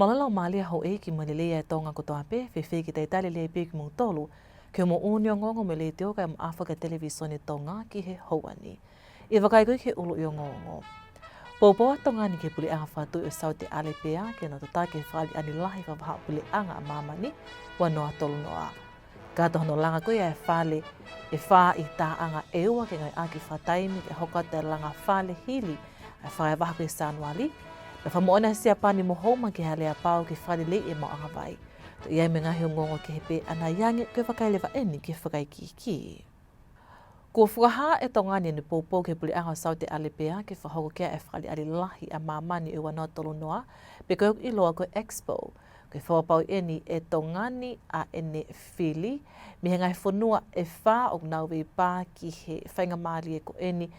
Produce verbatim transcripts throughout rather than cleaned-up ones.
Mālō e laumālie houʻeiki mo e lelei ʻa e Tonga kotoa pē, fēfē ki he talitali lelei pē kimoutolu ki hoʻomou ʻū ongoongo mei he Letiō kae ʻumaʻā foki e Televīsone Tonga ki he houa ni. ʻI he vakai ko ia ki he ʻuluʻi ongoongo. Poupou ʻa Tonga ni ki he Puleʻanga Fakatuʻi ʻo Saute ʻAlepea ke nau tataki e fakaʻaliʻali lahi fakavahaʻapuleʻanga ʻa māmani, ua noa tolu noa. Kato hono langa ko ia e fale ʻe fā ʻi he taʻanga ʻe ua ke ngāueʻaki fakataimi ke hoko atu e langa fale hili ʻa e fakaevaha ko ia ʻi Sānuali, pea fakamoʻoni ʻa Siapani mo Homa ki he aleapau ke fakaleleiʻi e maʻuʻanga vai. Toe ʻi ai mo e ngaahi ongoongo kehe pē ʻanai ange, ko e vakai leva eni ki he fakaikiiki. Kuo fakahā ʻe Tonga ni ʻene poupou ki he Puleʻanga ʻo Saute ʻAlepea ke fakahoko ki ai e fakaʻaliʻali lahi ʻa māmani ʻo e ua noa tolu noa, pe ko ia ʻoku ʻiloa ko e Expo. Ko e fakapapauʻi eni ʻe Tonga ni ʻa ʻene fili mei he ngaahi fonua ʻe fā ʻoku nau veipā ki he faingamālie ko eni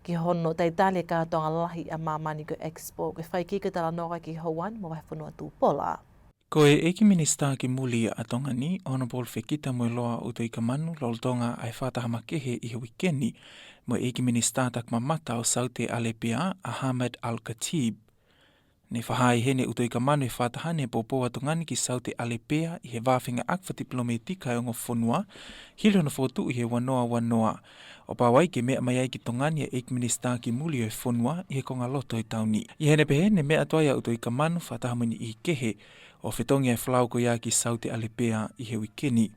ki hono talitali e kātoanga lahi ʻa māmani ko e Expo. Ko e fakaikiiki ʻe talanoa ki ai Houan mo Vahefonua Tupola. Ko e ʻEiki Minisitā ki Muli ʻa Tonga ni, Honourable Fekitamoeloa ʻUtoikamanu, lolotonga ʻa e fakataha makehe ʻi he uike ni mo e ʻEiki Minisitā Takimamata ʻo Saute ʻAlepea, ʻa Ahmed Al-Khateeb. Ne fakahā ʻe Hene ʻUtoikamanu e fakataha ni e poupou ʻa Tonga ni ki Saute ʻAlepea ʻi he vā fengāueʻaki fakadipilomētika ʻa e ongo fonua, hili hono fokotuʻu ʻi he ua noa ua noa. ʻO pau ai ke meʻa mai ai ki Tonga ni e ʻEiki Minisitā ki Muli ʻo e fonua ʻi he konga loto ʻo e taʻu ni. ʻI heʻene pehē, ne meʻa atu ai ʻa ʻUtoikamanu fakataha mo e niʻihi kehe ʻo fetongi e folau ko ia ki Saute ʻAlepea ʻi he uike ni.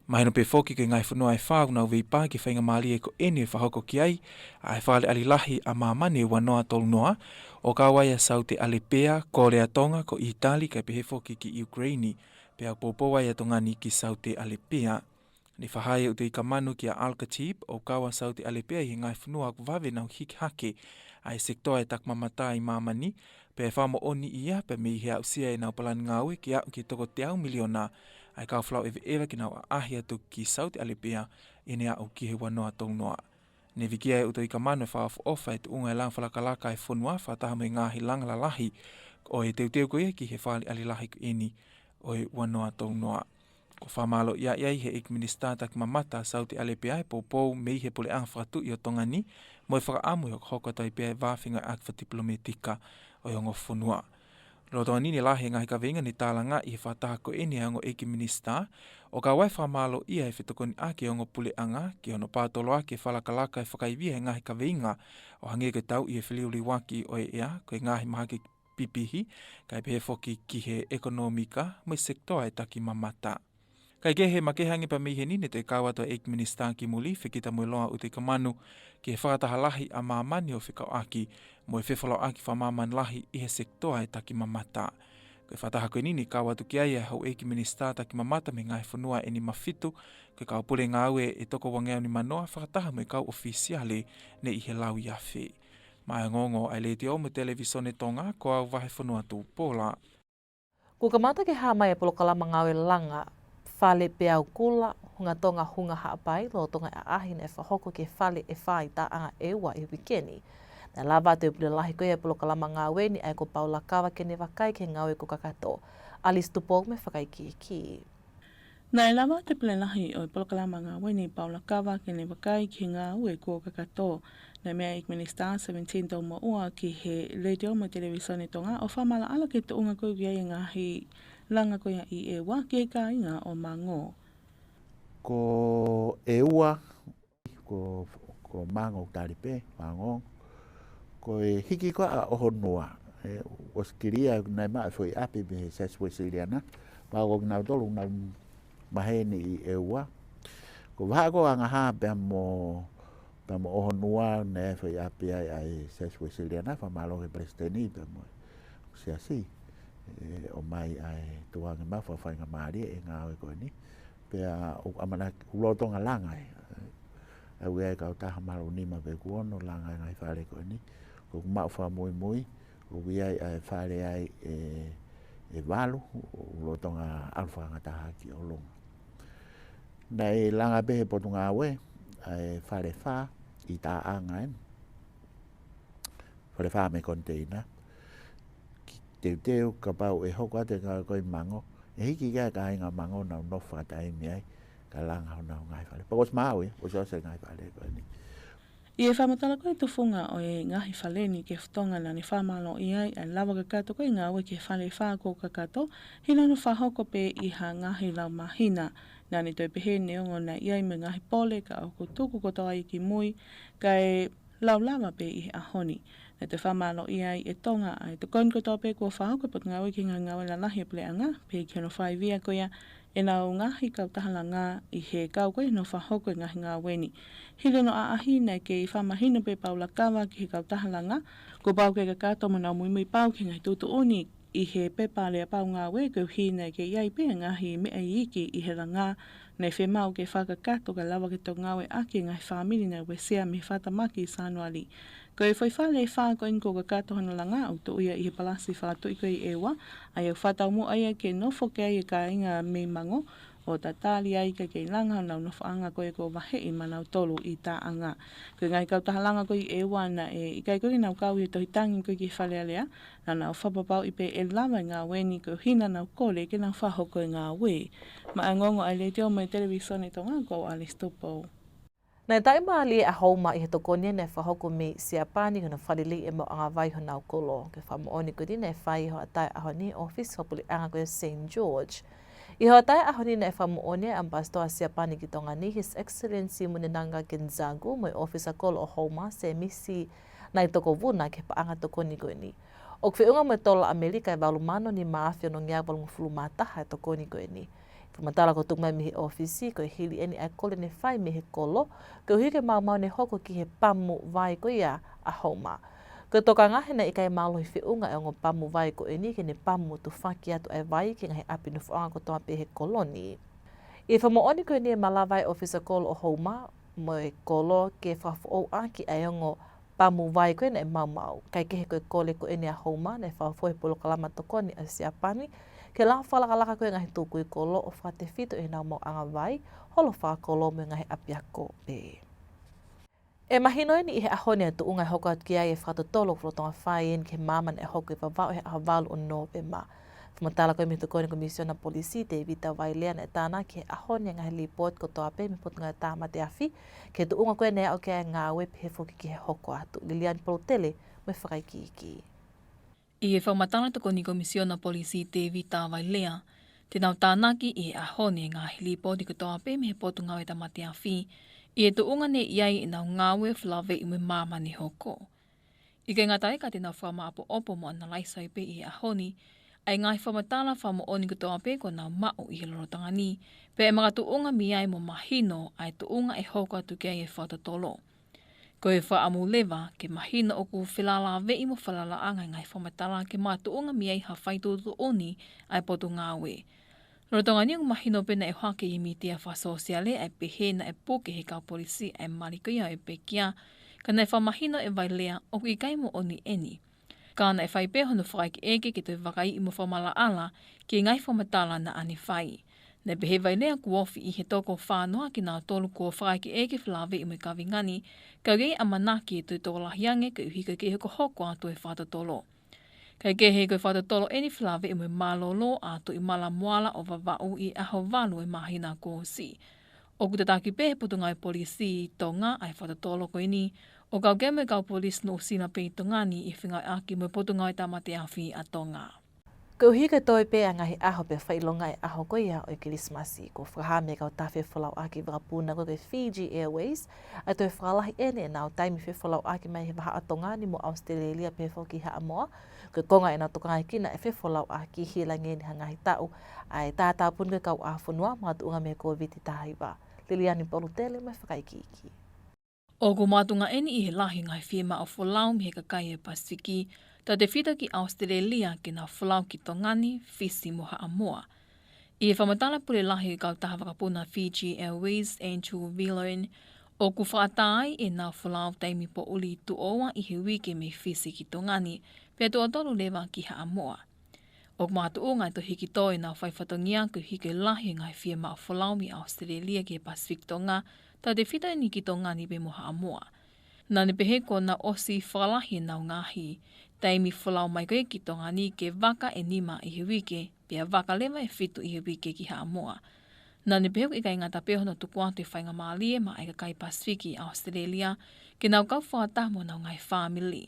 Mahino pē foki ko e ngaahi fonua ʻe fā ʻoku nau veipā ki he faingamālie ko eni ʻe fakahoko ki ai ʻa e fakaʻaliʻali lahi ʻa māmani ʻo e ua noa tolu noa, ʻo kau ai ʻa Saute ʻAlepea, Kōlea Tonga, ko ʻĪtali, kae pehē foki ki ʻIukuleini, pea ʻoku poupou ai ʻa Tonga ni ki Saute ʻAlepea. Ne fakahā ʻe ʻUtoikamanu kia Al-Khateeb, ʻoku kau ʻa Saute ʻAlepea ʻi he ngaahi fonua ʻoku vave nau hiki hake ʻa e sekitoa ʻo e takimamata ʻi māmani, pea ʻe fakamoʻoniʻi ia pea mei he aʻusia ʻenau palani ngāue ke aʻu ki he toko teau miliona ʻa e kau folau ʻeveʻeva ke nau ʻaʻahi atu ki Saute ʻAlepea ʻi heʻene aʻu ki he ua noa tolu noa. Ne vikia ʻe ʻUtoikamanu e fakaʻofoʻofa e tuʻunga e langa fakalakalaka e fonua fakataha mo e ngaahi langa lalahi ʻo e teuteu ko ia ki he fakaʻaliʻali lahi ko eni ʻo e ua noa tolu noa. Kuo fakamālōʻia ai ʻe he ʻEiki Minisitā Takimamata Saute ʻAlepea e poupou mei he Puleʻanga Fakatuʻi ʻo Tonga ni, mo e fakaʻamu ʻe hokohoko atu ai pē ʻa e vā fengāueʻaki fakadipilomētika ʻo e ongo fonua. Lolotonga ni ne lahi e ngaahi kaveinga ne tālangaʻi he fakataha ko eni ʻa e ongo ʻEiki Minisitā, ʻo kau ai e fakamālōʻia e fetokoniʻaki e ongo puleʻanga ki hono paotoloaki e fakalakalaka e fakaivia e ngaahi kaveinga ʻo hangē ko e tauʻi e feliuliuaki ʻo e ʻea, ko e ngaahi mahaki pipihi, kae pehē foki ki he ʻekonōmika mo e sekitoa ʻo e takimamata. Kae kehe, makehe ange pē mei heni, ne toe kau atu ʻa e ʻEiki Minisitā ki Muli, Fekitamoeloa ʻUtoikamanu, ki he fakataha lahi ʻa māmani ʻo fekauʻaki mo e fefolauʻaki fakamāmani lahi ʻi he sekitoa ʻo e takimamata. Ko e fakataha ko eni ne kau atu ki ai ʻa e houʻeiki Minisitā Takimamata mei he ngaahi fonua ʻe nima fitu, ko e kau pule ngāue ʻe toko uangeau nima noa fakataha mo e kau ʻōfisiale ne ʻi he lauiafe. Maʻá e ongoongo ʻa e Letiō mo e Televīsone Tonga, ko au Vahefonua Tupola. Kuo kamata ke hā mai e polokalama ngāue langa fale peau kula, Hunga Tonga Hunga Haʻapai, lolotonga e ʻaʻahi naʻe fakahoko ki he fale ʻe fā ʻi he taʻanga ʻe ua ʻi he uike ni. Naʻe lava atu e pule lahi ko ia e polokalama ngāue ni, ʻa ia ko Paula Kava, ke ne vakai ki he ngāue kuo kakato. ʻAlisi Tupou mo e fakaikiiki. Naʻe lava atu e pule lahi ʻo e polokalama ngāue ni, Paula Kava, ke ne vakai ki he ngāue kuo kakato. Naʻe meʻa ʻa e ʻEiki Minisitā Sevenitini Toumoʻua ki he Letiō mo e Televīsone Tonga ʻo fakamaʻalaʻala ki he tuʻunga ko ia ʻa e ngaahi langa ko ia ʻi ʻEua ki he kāinga ʻo Mango. Ko ʻEua, ko, ko Mango tali pē, Mango. Ko e hiki ko ia ʻa ʻOhonua. ʻE, ʻosi kilia naʻe maʻu e foʻi ʻapi mei he Siasi Uēsiliana. Pea ko kinautolu naʻa nau maheni ʻi ʻEua. Ko e vahaʻa ko ia ʻo Angahā pea mo, pea mo ʻOhonua naʻe foʻi ʻapi ai ʻa e Siasi Uēsiliana, fakamālō ki he palesiteni pea mo e siasi. ʻE, ʻomai ai tuange ma fa faingamālie e ngāue ko eni. Pea ʻoku ʻamanaki ʻoku lolotonga langa ē. ʻOku ʻi ai e kautaha mahalo nima pe ʻe ono langa e ngaahi fale ko eni. Ko ʻeku maʻu fakamuimui, ʻoku ʻi ai ʻa e fale ai ʻe, ʻe valu, ʻoku lolotonga ʻalu fakangataha ki ʻolunga. Naʻe langa pē ʻe he Potungāue ʻa e fale ʻe fā ʻi he taʻanga eni. Fale ʻe fā mei he koniteina. Ki he teuteu kapau ʻe hoko atu e ngāue ko ia ʻi Mango, ʻe hiki ki ai e kāinga Mango ʻo nau nofo fakataimi ai, kae langa honau ngaahi fale. Pea kuo ʻosi maʻu ia, kuo ʻosi ʻosi e ngaahi fale ko eni. ʻI he fakamatala ko e tufunga ʻo e ngaahi fale ni ki he Fotonga, naʻa ne fakamālōʻia ai ʻa e lava kakato ko e ngāue ki he Fale Fā kuo kakato, hili hono fakahoko pē ʻi ha ngaahi lau māhina. Naʻa ne toe pehē neongo naʻe ʻi ai mo e ngaahi pole ka ʻoku tuku kotoa ia ki mui, kae lau lava pē ʻi he ʻaho ni. Naʻe toe fakamālōʻia ai ʻe Tonga ʻa e tokoni kotoa pē kuo fakahoko ʻe he Potungāue ki he Ngaahi Ngāue Lalahi ʻa e Puleʻanga, pehē ki hono fai via ko ia ʻenau ngaahi kautaha langa ʻi he kau ko ia hono fakahoko e ngaahi ngāue ni. Hili hono ʻaʻahi, naʻe kei fakamahino pē Paula Kava ki he kautaha langa kuo pau ke kakato mo nau muimui pau ki he ngaahi tuʻutuʻuni ʻi he pepa aleapau ngāue, koeʻuhi naʻe kei ʻi ai pē ngaahi meʻa iiki ʻi he langa naʻe fiemaʻu ke fakakakato kae lava ke tokanga ʻaki e ngaahi fāmili naʻe uesia mei he fakatamaki ʻi Sānuali. Ko e foʻi Fale Fā ko eni kuo kakato hono langa, ʻoku tuʻu ia ʻi he Palasi Fakatuʻi ko ia ʻi ʻEua, ʻa ia ʻoku fakataumuʻa ia ke nofo ki ai e kāinga mei Mango, ʻo tatali ai kae kei langa honau nofoʻanga ko ia kuo vaheʻi maʻanautolu ʻi Taʻanga. Ko e ngaahi kautaha langa ko ia ʻi ʻEua naʻe ʻikai ko ia ke nau kau ʻi he tohi tangi ko ia ki he Fale Alea, naʻa nau fakapapauʻi pē ʻe lava e ngāue ni koeʻuhi naʻa nau kole ke nau fakahoko e ngāue. Maʻá e ongoongo ʻa e Letiō mo e Televisone Tonga, ko au Alice Tupou. Naʻe taʻimālie ʻa Houma ʻi he tokoni naʻe fakahoko mei Siapani ki hono fakaliliʻi e maʻuʻanga vai honau kolo. Ko e fakamoʻoni ko eni naʻe fai ʻi he hoʻatā ʻo e ʻaho ni ʻi he ʻōfisi Puleʻanga ko ia Saint George. ʻI he hoʻatā ʻo e ʻaho ni naʻe fakamoʻoni ai ʻa e ʻAmipasitoa Siapani ki Tonga ni, His Excellency Munenaga Kenzaku, mo e ʻōfisa kolo ʻo Houma, Sēmisi Naitokovuna, ki he paʻanga tokoni ko eni. ʻOku feʻunga mo e tola ʻAmelika ʻe valu mano nima afe onongeau valungofulu mā taha e tokoni ko eni. Fakamatala kuo tuku mai mei he ʻōfisi, ko e hili eni ʻa e kole ne fai mei he kolo koeʻuhi ko e maumau ne hoko ki he pamu vai ko ia ʻa Houma. Ko e tokanga he naʻe ʻikai mālohi feʻunga e ongo pamu vai ko eni ke ne pamu tufaki atu ʻa e vai ki he ngaahi ʻapi nofoʻanga kotoa pē he kolo ni. ʻI he fakamoʻoni ko eni ʻe malava e ʻōfisa kolo ʻo Houma mo e kolo ke fakafoʻou ʻaki ʻa e ongo pamu vai ko ia naʻe maumau. Kae kehe, ko e kole ko eni ʻa Houma naʻe fakafoʻou he polokalama tokoni ʻa Siapani ke lava fakalakalaka ko ia e ngaahi tukui kolo ʻo fakatefito ʻi heʻenau maʻuʻanga vai, holo fakakolo mo e ngaahi ʻapiako pē. ʻE mahino eni ʻi he ʻaho ni ʻa e tuʻunga ʻe hoko atu ki ai e fakatotolo ʻoku lolotonga fai eni ki he maama naʻe hoko ʻi Vavaʻu he ʻaho valu ʻo Nōvema. Fakamatala ko ia mei he Tokoni Komisiona Polisi, Tēvita Vailea, naʻe tānaki he ʻaho ni e ngaahi lipooti kotoa pē mei he Potungāue Tāmate Afi ki he tuʻunga ko ia naʻe aʻu ki ai e ngāue pehē foki ki he hoko atu. Liliani Polutele mo e fakaikiiki. ʻI he fakamatala ʻa e Tokoni Komisiona Polisi, Tēvita Vailea, te nau tānaki ʻi he ʻaho ni e ngaahi lipooti kotoa pē mei he Potungāue Tāmate Afi ʻi he tuʻunga naʻe ʻi ai ʻenau ngāue felāveʻi mo e maama ne hoko. ʻIkai ngata ai, ka te nau fakamāʻopoʻopo mo ʻanalaiso ai pē ʻi he ʻaho ni ʻa e ngaahi fakamatala fakamoʻoni kotoa pē kuo nau maʻu ʻi he lolotonga ni, pea ʻe makatuʻunga mei ai mo mahino ʻa e tuʻunga ʻe hoko atu ki ai e fakatotolo. Ko e fakaʻamu leva ke mahino ʻoku felāveʻi mo falalaʻanga e ngaahi fakamatala ke makatuʻunga mei ai ha fai tuʻutuʻuni ʻa e Potungāue. Lolotonga ni ʻoku mahino pē naʻe ʻohake ʻi he mītia fakasōsiale ʻa e pehē naʻe puke ʻe he kau polisi ʻa e mali ko ia ʻo e pekia, ka naʻe fakamahino ʻe Vailea ʻoku ʻikai moʻoni eni. Ka naʻe fai pē hono fakaʻekeʻeke ke toe vakaiʻi mo fakamaʻalaʻala ki he ngaahi fakamatala naʻa ne fai. Naʻe pehē ʻe Vailea kuo ofi ʻi he toko fā noa kinautolu kuo fakaʻekeʻeke felāveʻi mo e kaveinga ni, ka ʻoku ʻi ai e ʻamanaki ʻe toe tokolahi ange koeʻuhi ko e kei hokohoko atu e fakatotolo. Kae kehe, ko e fakatotolo eni felāveʻi mo e mālōlō ʻa Tuʻimala Moala ʻo Vavaʻu ʻi he ʻaho valu ʻo e māhina kuo ʻosi. ʻOku tataki pē ʻe he Potungāue Polisi Tonga ʻa e fakatotolo ko eni, ʻo kau ki ai mo e kau polisi Nuʻusila pea ʻi Tonga ni ʻi he fengāueʻaki mo e Potungāue Tāmate Afi ʻa Tonga. Koeʻuhi ko e toe pē ʻa e ngaahi ʻaho pea fakaʻilonga e ʻaho ko ia ʻo e Kilisimasi, kuo fakahā mei he kautaha fefolauʻaki vakapuna ko e Fiji Airways ʻa e toe fakalahi eni ʻenau taimi fefolauʻaki mai he vahaʻa ʻo Tonga ni mo ʻAositelēlia pehē foki ki Haʻamoa. Ko e konga ʻenau tokangaekina e fefolauʻaki, hili ange eni ha ngaahi taʻu ʻa e tātāpuni ko ia e kauʻāfonua, makatuʻunga mei he Kōviti taha hiva. Liliani Polutele mo e fakaikiiki. ʻOku makatuʻunga eni ʻi he lahi e ngaahi fiemaʻu folau mei he kakai ʻo e Pasifiki, tautefito ki ʻAositelēlia, ke nau folau ki Tonga ni, Fisi mo Haʻamoa. ʻI he fakamatala ʻa e pule lahi ʻo e kautaha vakapuna Fiji Airways, Andrew Viljoen, ʻoku fakaʻatā ai ʻenau folau taimi poʻuli tuʻo ua ʻi he uike mei Fisi ki Tonga ni, pea tuʻo tolu leva ki Haʻamoa. ʻOku makatuʻunga e toe hiki tō ʻenau fai fatongia koeʻuhi ko e lahi e ngaahi fiemaʻu folau mei ʻAositelēlia ki he Pasifiki Tonga, tautefito eni ki Tonga ni pea mo Haʻamoa. Naʻa ne pehē kuo nau ʻosi fakalahi ʻenau ngaahi taimi folau mai ko ia ki Tonga ni ke vaka ʻe nima ʻi he uike, pea vaka leva ʻe fitu ʻi he uike ki Haʻamoa. Naʻa ne pehē ʻoku ʻikai ngata pē hono tuku atu e faingamālie maʻa e kakai Pasifiki ʻa ʻAositelēlia ke nau kau fakataha mo honau ngaahi fāmili,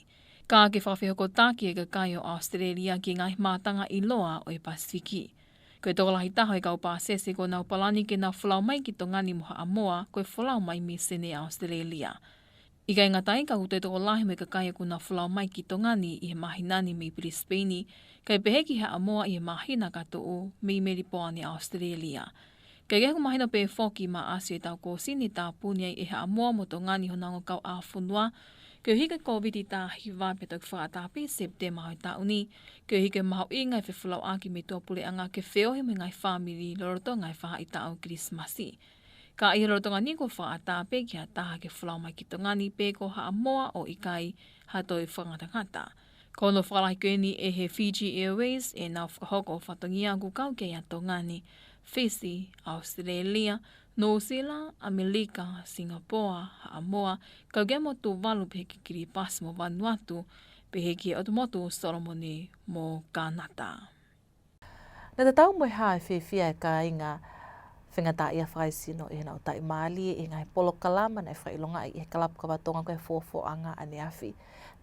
ka ke fakafehokotaki e kakai ʻo ʻAositelēlia ki he ngaahi mātanga ʻiloa ʻo e Pasifiki. Ko e tokolahi taha ʻo e kau pāsese kuo nau palani ke nau folau mai ki Tonga ni mo Haʻamoa ko e folau mai misini ʻa ʻAositelēlia. ʻIkai ngata ai, ka ʻoku toe tokolahi mo e kakai ʻoku nau folau mai ki Tonga ni ʻi he māhina ni mei Pilisepeini, kae pehē ki Haʻamoa ʻi he māhina ka tuʻu mei Melipoane, ʻAositelēlia. Kae kehe, ʻoku mahino pē foki, maʻa ʻa e taʻu kuo ʻosi ni, tāpuni ai ʻe Haʻamoa mo Tonga ni honau ongo kauʻāfonua koeʻuhi ko e Kōviti taha hiva pea toki fakaʻatā pē ʻi Sepitema ʻo e taʻu ni, koeʻuhi ko e mahuʻinga e fefolauʻaki mei tuʻapuleʻanga ke feohi mo e ngaahi fāmili lolotonga e faʻahitaʻu Kilisimasi. Ka ʻi he lolotonga ni, kuo fakaʻatā pē ki ha taha ke folau mai ki Tonga ni pe ko Haʻamoa ʻo ʻikai ha toe fakangatangata. Ko hono fakalahi ko eni ʻe he Fiji Airways ʻenau fakahoko ʻo fatongia ʻoku kau ki ai ʻa Tonga ni, Fisi, ʻAositelēlia, Nuʻusila, ʻAmelika, Singapoa, Haʻamoa, kau ki ai mo Tuvalu, pehē ki Kilipasi mo Vanuatu, pehē ki he ʻOtu Motu Solomone mo Kānata. Naʻe tatau mo e hā e fiefia e kāinga faingataʻaʻia fakaesino ʻi heʻenau taʻimālie ʻi he ngaahi polokalama naʻe fakaʻilongaʻi ʻe he Kalapu Kava Tonga ko e Fōfōʻanga ʻaneafi.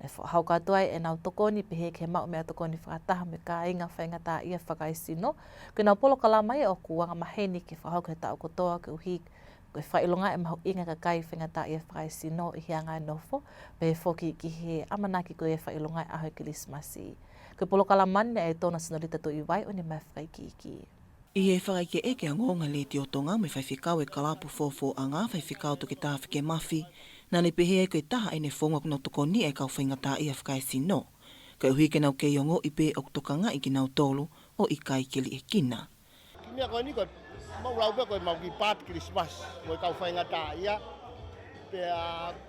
Naʻe fakahoko atu ai ʻenau tokoni pehē ki he maʻu meʻatokoni fakataha mo e kāinga faingataʻaʻia fakaesino. Ko ʻenau polokalama ia ʻoku angamaheni ke fakahoko he taʻu kotoa koeʻuhi ko e fakaʻilongaʻi e mahuʻinga e kakai faingataʻaʻia fakaesino ʻi he anga e nofo, pehē foki ki he ʻamanaki ko ia e fakaʻilongaʻi e ʻaho e Kilisimasi. Ko e polokalama ni naʻe tō ʻa Sinolita Tuʻivai ʻo ne ʻomai e fakaikiiki. ʻI he fakaʻekeʻeke ʻa e ongoongo ʻa e Letiō Tonga mo e faifekau e Kalapu Fōfōʻanga, Faifekau Toketā Fike Mafi, naʻa ne pehē ai ko e taha ʻene founga ʻoku nau tokoniʻi e kau faingataʻaʻia fakaesino, koeʻuhi ke nau kei ongoʻi pē ʻoku tokangaʻi kinautolu ʻo ʻikai ke liʻekina. Kiʻi meʻa ko eni ko e mau lau pē ko e mau kiʻi paati Kilisimasi mo e kau faingataʻaʻia. Pea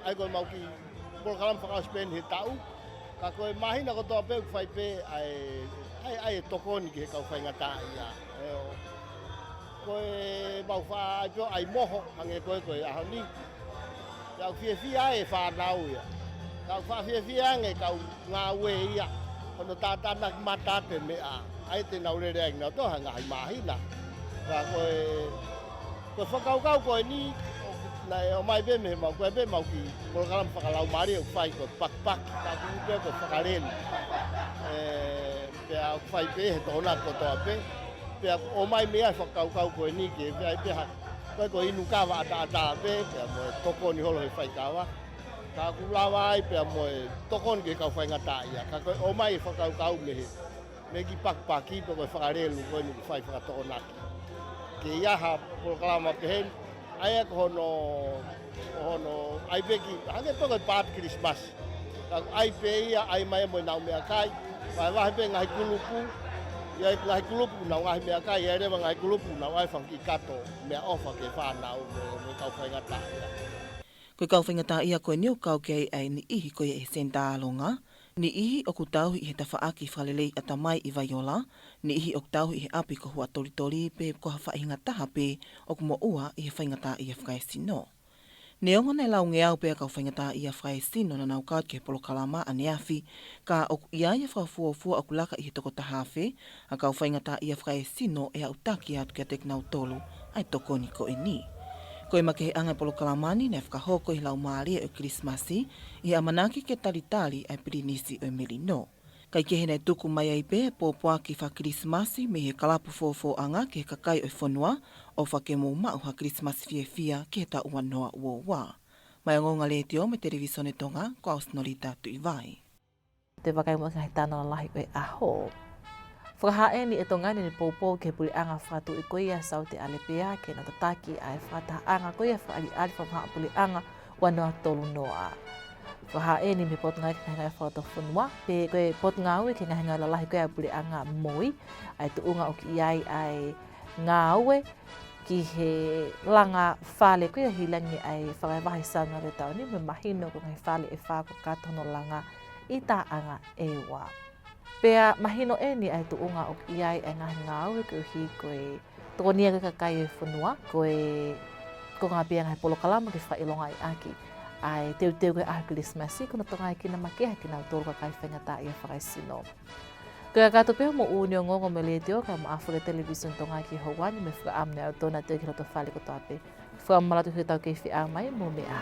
ʻai ko e mau kiʻi polokalama fakaʻosi pē eni he taʻu. Ka ko e māhina kotoa pē ʻoku fai pē ʻa e, ʻa e, ʻa e tokoni ki he kau faingataʻaʻia. ʻE ʻo. Ko e mau faʻa ʻai pē ʻo ʻai moho, hangē ko e, ko e ʻaho ni. Pea ʻoku fiefia ai e fānau ia. Ka ʻoku faʻa fiefia ange e kau ngāue ia. Hono tātānaki mata atu e meʻa. ʻA ia te nau lele ai kinautolu ha ngaahi māhina. Ka ko e, ko e fakakaukau ko eni, naʻe ʻomai pē mei he mau, ko e pē mau kiʻi polokalama fakalaumālie ʻoku fai ko e pakipaki, ka ʻoku pehē ko e fakalelu. ʻE, pea ʻoku fai pē he Tokonaki kotoa pē. Pea ʻoku ʻomai mei ai e fakakaukau ko eni ke, pea ʻi ai pē ha, ko e, ko e inu kava ʻataʻatā pē, pea mo e tokoni holo he faikava. Ka ʻoku lava ai pea mo e tokoni ki he kau faingataʻaʻia. Ka ko e ʻomai e fakakaukau mei he, mei he kiʻi pakipaki pe ko e fakalelu ko eni ʻoku fai fakatokonaki. Ke ʻi ai ha polokalama pehē ni, ʻa ia ko hono, ko hono ʻai pē kiʻi, hangē pē ko e paati Kilisimasi. Ka ʻai pē ia, ʻai mai mo ʻenau meʻakai, vahevahe pē ngaahi kulupu, ʻi ai ngaahi kulupu ʻoku nau ngaahi meʻakai, ʻi ai leva ngaahi kulupu ʻoku nau ʻai e fanga kiʻi kato meʻaʻofa ki he fānau mo, mo e kau faingataʻaʻia. Ko e kau faingataʻaʻia ko eni ʻoku kau ki ai ʻa e niʻihi ko ia ʻi he Senitā ʻAlonga, niʻihi ʻoku tauhi ʻi he tafaʻaki fakalelei ʻatamai ʻi Vaiola, niʻihi ʻoku tauhi ʻi he ʻapi ko Huʻatolitoli pe ko ha faʻahinga taha pē ʻoku moʻua ʻi he faingataʻaʻia fakaesino. Neongo naʻe laungeau pē ʻa e kau faingataʻaʻia fakaesino naʻa nau kau ki he polokalama ʻaneafi, ka ʻoku ʻi ai e fakafuofua ʻoku laka ʻi he toko taha afe ʻa e kau faingataʻaʻia fakaesino ʻe aʻutaki atu kiate kinautolu ʻa e tokoni ko eni. Ko e makeheʻanga e polokalama ni naʻe fakahoko ʻi he laumālie ʻo e Kilisimasi, ʻi he ʻamanaki ke talitali ʻa e Pilinisi ʻo e Melino. Kae kehe, naʻe tuku mai ai pē e pōpoaki faka-Kilisimasi mei he Kalapu Fōfōʻanga ki he kakai ʻo e fonua, ʻofa ke mou maʻu ha Kilisimasi fiefia ki he taʻu ua noa ua ua. Maʻá e ongoongo ʻa e Letiō mo e Televīsone Tonga, ko au Sinolita Tuʻivai. Toe vakai muʻa ki he ngaahi tala lalahi ʻo e ʻaho. Fakahā eni ʻe Tonga ni ʻene poupou ki he puleʻanga fakatuʻi ko ia ʻa Saute ʻAlepea ke nau tataki ʻa e fakatahaʻanga ko ia fakaʻaliʻali fakamahaʻapuleʻanga ua noa tolu noa. Fakahā eni mei he Potungāue ki he Ngaahi Ngāue Fakatufono, pe ko e Potungāue ki he Ngaahi Ngāue Lalahi ko ia ʻa e Puleʻanga MOI, ʻa e tuʻunga ʻoku ʻi ai ʻa e ngāue ki he langa fale ko ia ʻi Hīlangi ʻa e fakavahevahe Sānuali ʻo e taʻu ni, mo e mahino ko e ngaahi fale ʻe fā kuo kakato hono langa ʻi he taʻanga ʻe ua. Pea mahino eni ʻa e tuʻunga ʻoku ʻi ai ʻa e ngaahi ngāue koeʻuhi ko e tokonia ko ia e kakai ʻo e fonua, ko e konga pē ia e ngaahi polokalama ke fakaʻilongaʻi ʻaki ʻa e teuteu ko ia e ʻaho Kilisimasi, ko hono tokangaekina makehe ʻa kinautolu kakai faingataʻaʻia fakaesino. Ko e kakato pē hoʻomou ʻū ongoongo mei he Letiō kae ʻumaʻā foki e Televisone Tonga ki he houa ni, mo e fakaʻamu ne aʻu ʻo tō atu ki he loto fale kotoa pē. Fakaʻamu mālō atu ki heʻetau kei feʻao mai, mou meʻa ā.